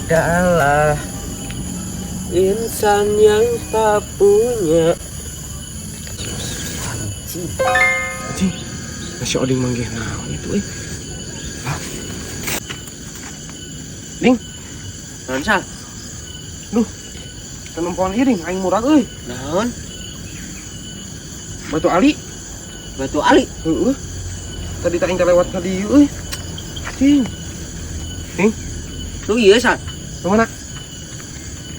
Adalah insan yang tak punya. Anjing. Anjing. Si Oding manggih naon itu euy. Hah? Ding, Naon, Sal? Duh. Tenempoan ieu, Ding, aing murag euy. Naon? Batu Ali. Batu Ali. Heeh. Tadi tak aing teh lewat ka dieu euy. Anjing. Ding, Lu iya, Sal? ke mana?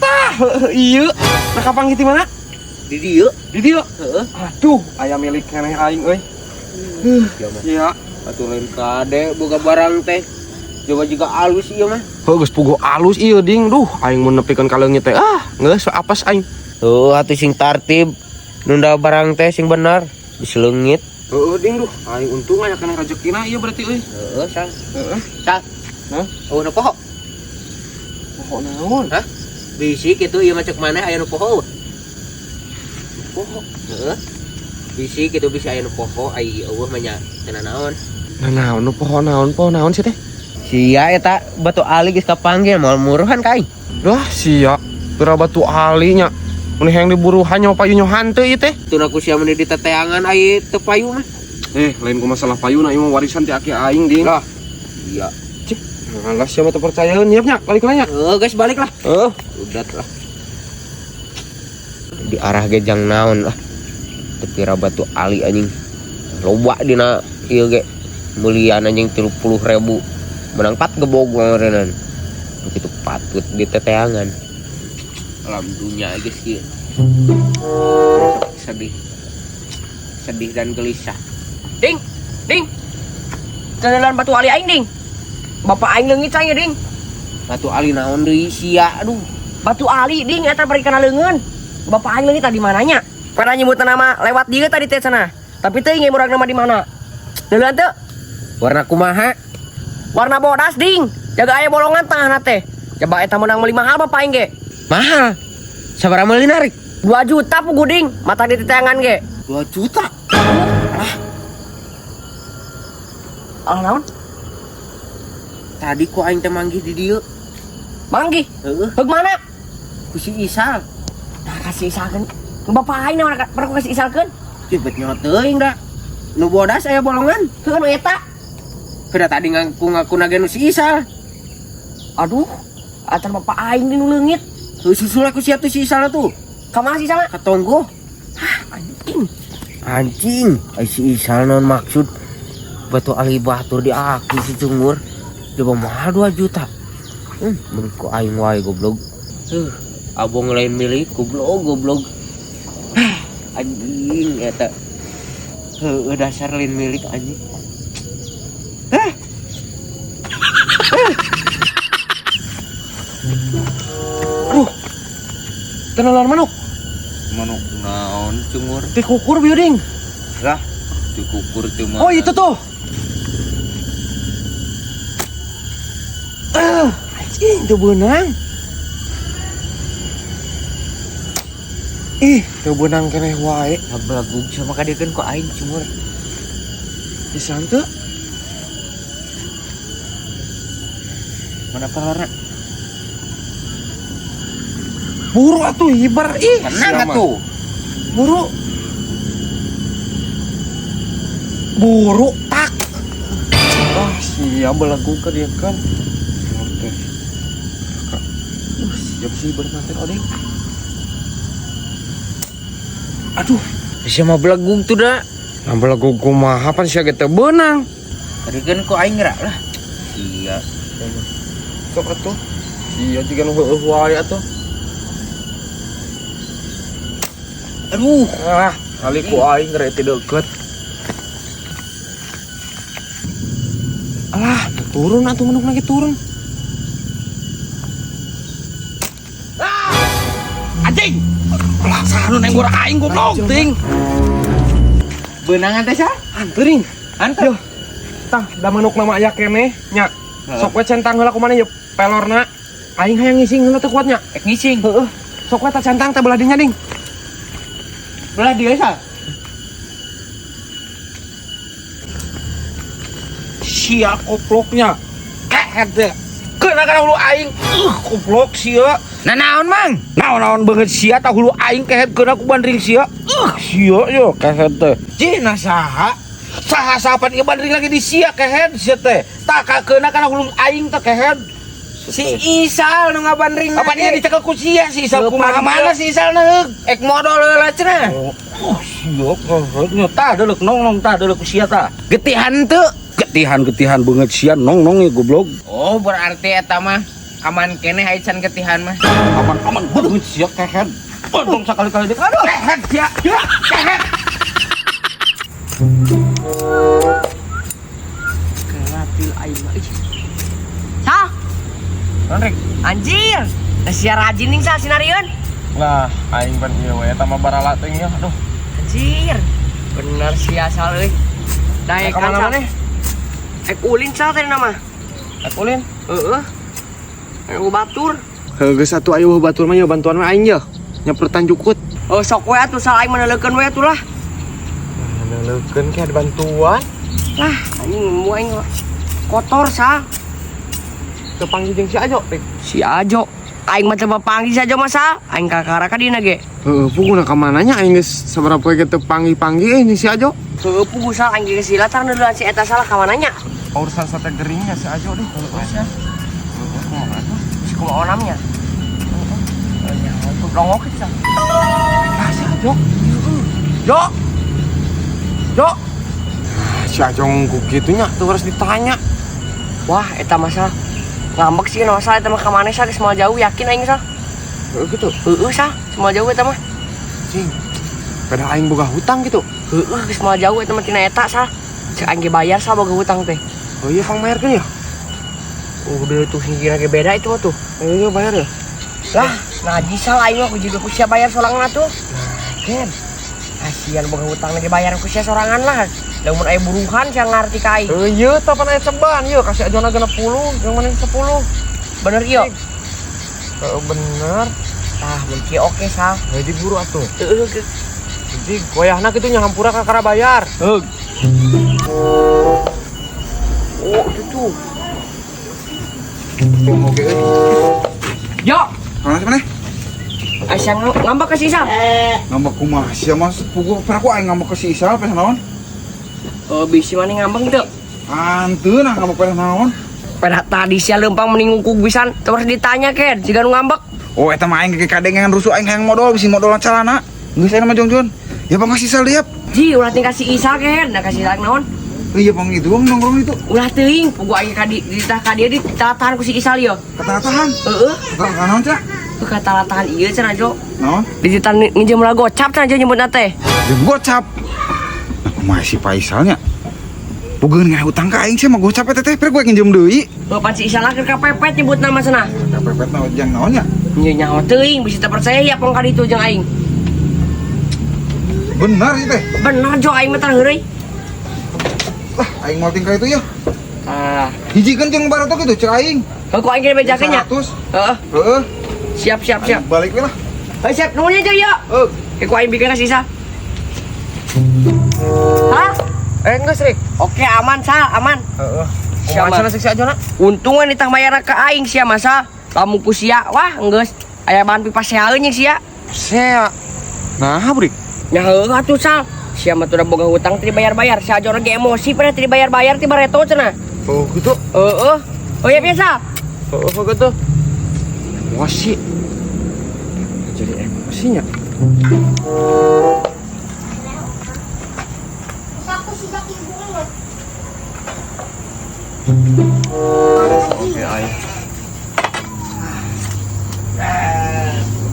Tah, heueuh, ieu. Nah, kapan gitu mana? Di dieu. Di dieu. Heeh. Aduh, aya milik keneh aing euy. Iya mah. Iya. Atuh lain kade boga barang teh. Coba juga alus ieu mah. Heuh, geus puguh alus ieu, Ding. Duh, aing mun nepikeun ka leungit teh. Ah, geus apes aing. Tuh, atuh sing tartib. Nunda barang teh sing bener. Diseleungit. Heeh, Ding, duh. Aing untung aya keneh rezekina ieu berarti euy. Heeh, Sal. Heeh. Sal. Hah? Oh, nu poho. Poho naon? Hah? Bisi kitu ieu mah cek maneh aya nu poho. Poho. Heeh. Bisi kitu bisa aya nu poho ai eueuh mah nya teu naon. Nah, naon nu poho naon? Poho naon sih teh? Sia eta batu ali geus kapanggil moal muruhan ka aing. Lah, sia. Pira batu ali nya. Mun hayang diburuhan nyawa payu nyohan teu ieu teh. Tuna ku sia mun diteteangan ai teu payu mah. Eh, lain ku masalah payuna ieu mah warisan ti aki aing, Ding. Lah. Iya. Cik. Alah, sia mah teu percayaeun nyiap nya, balik lah nya. Heeh, guys balik lah. Heeh. Udah lah. Di arah gejang naon lah. Teu pira batu ali anjing. Loba dina ieu ge. Mulian anjing 30.000. Menang 4 gebog ngarenan. Begitu patut di teteangan. Alam dunia geus kieu. Sedih. Sedih dan gelisah. Ding, ding. Jalan batu ali aing, Ding. Bapak aing leungit saya, Ding. Batu ali naon deui sia aduh. Batu ali, Ding, eta bari kana leungeun. Bapak aing leungit tadi mananya? Pada nyebut nama lewat dia tadi teh cenah. Tapi teu inge murag nama di mana. Leuleun teu? Warna kumaha? Warna bodas, Ding. Jaga aya bolongan tengahna teh. Coba eta menang meuli mahal bapak aing ge. Mahal. Sabaraha meuli narik? 2 juta pugu, Ding. Mata di teteangan ge. 2 juta. Alah naon? Tadi ku aing teh manggih di dieu. Manggih. Heeh. Heug mana? Ku si Isal. Nah, kasih isalkeun. Bapak aing naon pernah ku kasih isalkeun? Cepet nyot teuing da. Nu bodas aya bolongan. Heuh nu eta. Kada tadi ngaku-ngaku nage nu si Isal. Aduh, acan bapak aing di nu leungit. Heuh susul aku siap tuh si Isal tuh. Ka mana si Isal? Ka tonggo. Hah, anjing. Anjing, ai si Isal naon maksud batu ali batur di aki si cungur. Coba mahal 2 juta. Mun ku aing wae goblok. Abong lain milik goblok goblok. Anjing eta. Heuh dasar lain milik anjing. Hah? Aduh. Tenalan manuk. Manuk naon cungur? Ti kukur bieu, Ding. Lah, ti kukur teh mah. Oh, itu tuh. Anjing teu beunang. Ih, teu beunang keneh wae. Ngabelagug sama kadiekeun ku aing cungur. Bisa teu? Mana pelorna? Buru atuh hibar ih. Tenang Siapa? atuh. Buru. Buru tak. Ah, siap belagu ka dia kan. Oke. Siap sih bermanten odeng. Aduh, Bisa mah belegug tuh dah. nah belegug kumaha pan sia ge teu beunang. Tadi kan ku aing gerak lah. Iya. Sok atuh. Sia jiga nu heueuh wae atuh. Aduh, Ah, kali ku aing rek teu deukeut. Alah, turun atuh manuk lagi turun. Ah! Anjing. Lah sanu neng gua aing goblok ting. Beunangan teh sah? Anteuring. Anter. Yo. Tah, da manuk nama aya keneh nya. Sok we centang heula kumaha ye pelorna. Aing hayang ngising heula teu kuatnya. Ek ngising. Heeh. Sok we tah centang teh belah dinya ding. Belah dieu sah. Sia koploknya. Kehed deh. Keun Kekedkeuna kana hulu aing. Goblok sia. Nah naon Mang? Naon-naon beungeut sia tah hulu aing kehetkeun ku bandring sia. Sia yo kehed teh. Cih nah saha? Saha sapan ieu bandring lagi di sia kehed sia teh. Tah kakeuna kana hulu aing teh kehed. Si Isal nu ngabandring. Apa dia dicekel ku sia si Isal kumaha mana si Isal na heug? Ek modol heula cenah. Oh, sia kehed nya tah deuleuk nongnong tah deuleuk ku sia tah. Getihan teu? Getihan-getihan beungeut sia nongnong ya goblok. Oh, berarti eta mah aman keneh aya can getihan mah. Aman-aman beungeut sia kehed. Untung sakali-kali deuk. Aduh, kehed sia. Kehed. Keratil aing mah. Sal. Rek. Anjir. Nah, sia rajin ning sal sinarieun. Lah, aing pan ieu we eta mah barala teuing ya. Aduh. Anjir. Bener sia sal euy. Daek Ka mana maneh? Ek ulin sal tadi nama. Ek ulin? Heeh. Ek batur. Heuh geus atuh ayo batur mah nya bantuan mah aing ye. Nyepretan jukut. Oh sok we atuh sal aing meuneleukeun we atuh lah. Meuneleukeun ke ada bantuan. Lah, anjing mu aing kotor sal. Teu panggil jeung si Ajo, Rik. Si Ajo. Aing mah coba panggil si Ajo mah sal. Aing kakara ka dina ge. Heuh, puguh ka mananya aing geus sabaraha poe ge teu panggil-panggil jeung si Ajo. Heuh, puguh sal aing ge sila tar neuleun si eta salah ka mananya. Urusan sate geringnya si Ajo deh. Heeh, si kumaha onamnya. Heeh. Nya tuh dongok sal. Ah, si Ajo. Jo. Jo. Si Ajo ngungkuk gitu nya tuh harus ditanya. Wah, eta masalah. Ngambek sih masalah eta mah ka maneh sal geus moal jauh yakin aing sal. Heeh gitu. Heeh sal, moal jauh eta mah. Cing. Padahal aing boga hutang gitu. Heeh, geus moal jauh eta mah tina eta sal. Cek aing ge bayar sal boga hutang teh. Oh iya pang bayarkeun ya? Udah tuh hingga ge beda itu mah tuh. Iya bayar ya. Lah, najis sal aing mah juga ku sia bayar sorangan atuh. Ken. Kasihan boga hutang lagi bayar ku sia sorangan lah. Lamun aya buruhan sia ngarti ka aing. Heuh ieu tah pan aya ceban ieu kasih ajona 60, yang mana 10. Bener ieu? Heeh bener. Tah, mun kieu oke sal. Heuh diburu atuh. Heeh. Anjing, goyahna kitu nya hampura ka kara bayar. Heug. Oh, itu tuh. Oke euy. Yo, Kana sih maneh? asa ngambek ka si Isal. Ngambek kumaha sia mas? Puguh pernah ku aing ngambek ke si Isal peh naon? Oh, bisi maneh ngambek teu? Hanteu nah ngambek peh naon? Pada tadi sia leumpang mending ngungkuk pisan, terus ditanya ken, siga nu ngambek. Oh, eta mah aing ge kadengean rusuh aing hayang modol bisi modol calana. Geus aing mah jongjon. Ya bang kasih Isal liap. Ji, ulah ting kasih Isal ken, nah kasih Isal naon? Iya bang itu bang nongkrong itu. Ulah teuing, puguh aing ka di ditah ka dia ditalatahan ku si Isal ieu. Katalatahan? Heeh. Katalatahan naon cenah? Katalatahan ieu cenah Jo. Naon? Dijitan nginjem lah gocap cenah Jo nyebutna teh. Jeung gocap. Nah, kumaha si Faisalnya? Puguh nggak hutang ka aing sih mah gocap eta teh, per gue nginjem deui. Bapak si Isal keur kapepet nyebutna mah cenah. Kapepet naon jang naon nya? Nya nyaho teuing bisi teu percaya ya pong ka ditu jeung aing. Bener ieu teh. Bener Jo aing mah tah heureuy. Lah aing mau tingkah itu ya. Ah, hijikeun jeung barotok itu cek aing. Heuh ku aing ge bejakeun nya. 100. Heeh. Heeh. Siap siap siap. Balik we lah. Heuh siap nuhun nya Jo ya. Heuh. Ku aing bikin ka si Isal. Hah? Enggak, Rik. Oke, aman sal, aman. Heeh. Siapa? Kumaha cenah si Ajo na? Untung we nitah mayar ka aing sia masa. Lamun ku sia, wah geus aya bahan pipa seaeun jeung sia. Sea. Nah, Brik. Nya heuh atuh sal. Sia mah tuh boga hutang teu dibayar-bayar. Si Ajo ge emosi pada teu dibayar-bayar ti bareto cenah. Oh, gitu. Heeh. Oh iya biasa. Heeh, gitu. Emosi. Jadi emosinya. Oke, ay.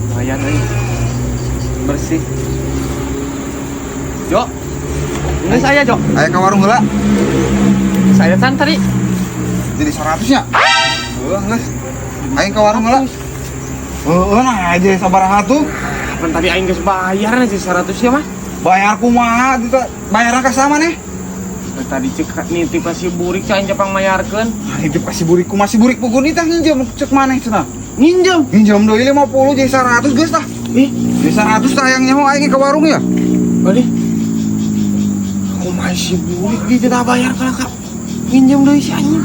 Lumayan euy. Bersih. Jo. Ini saya, Jo. Aya ka warung heula. Saya can tadi. Jadi 100 nya. Heuh, geus. Aing ka warung heula. Heuh, nah aja sabaraha tuh. Kapan tadi aing geus bayar nih 100 ya mah? Bayar kumaha itu bayaran ka sama nih? Tadi cek nitip ka si Burik cai Jepang mayarkeun. Nitip ka si Burik kumaha si Burik puguh nitah nginjem cek maneh cenah. Nginjem. Nginjem deui 50 jadi 100 geus tah. Ih, jadi 100 tah yang nyaho aing ka warung ya. Bali. Kumaha si Burik dia tidak bayar ka nginjem deui si anjing.